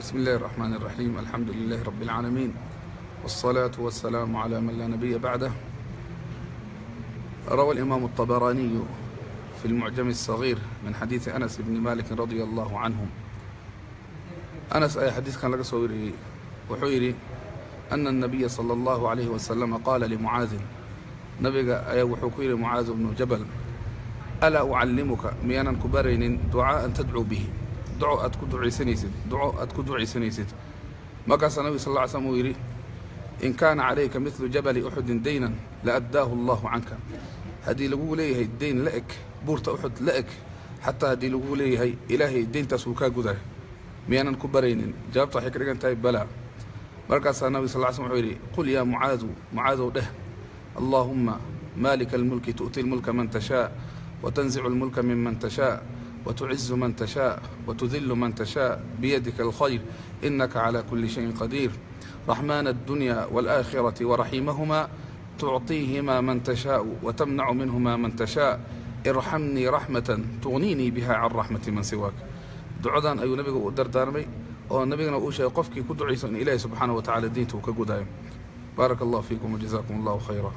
بسم الله الرحمن الرحيم، الحمد لله رب العالمين، والصلاة والسلام على من لا نبي بعده. روى الإمام الطبراني في المعجم الصغير من حديث أنس بن مالك رضي الله عنه. أنس أي حديث كان laga soo wariyey، wuxuu yidhi: أن النبي صلى الله عليه وسلم قال لمعاذ، nabiga ayaa wuxuu ku yidhi Mucaad bnu Jabal: ألا أعلمك، miyaanan ku baraynin، دعاء تدعو به، duco aad ku ducaysanaysid, duco aad ku ducaysanaysid? Markaasaa nabig sal lla ly slam uu yidhi: إن كان عليك مثل جبل أحد دينا لأداه الله عنك. Haddii lagugu leeyahay deyn la eg buurta Uxud la eg, xataa haddii lagugu leeyahay, Ilaahay deyntaas wuu kaa gudahay. Miyaanan ku baraynin? Jawaabta waxay ka dhigan tahay balaa. Markaasaa nabig sal ly slam wuxuu yidhi: قل يا معاذ، Mucaadow dheh: اللهم مالك الملك تؤتي الملك من تشاء وتنزع الملك ممن تشاء وتعز من تشاء وتذل من تشاء بيدك الخير إنك على كل شيء قدير رحمن الدنيا والآخرة ورحيمهما تعطيهما من تشاء وتمنع منهما من تشاء ارحمني رحمة تغنيني بها عن رحمة من سواك. Ducadan ayuu nabiga u dardaarmay, oo nabigana uu sheegay qofkii ku ducayso in Ilaahi subxaanahu wa tacala diinta uu ka gudayo. بارك الله فيكم وجزاكم الله خيرا.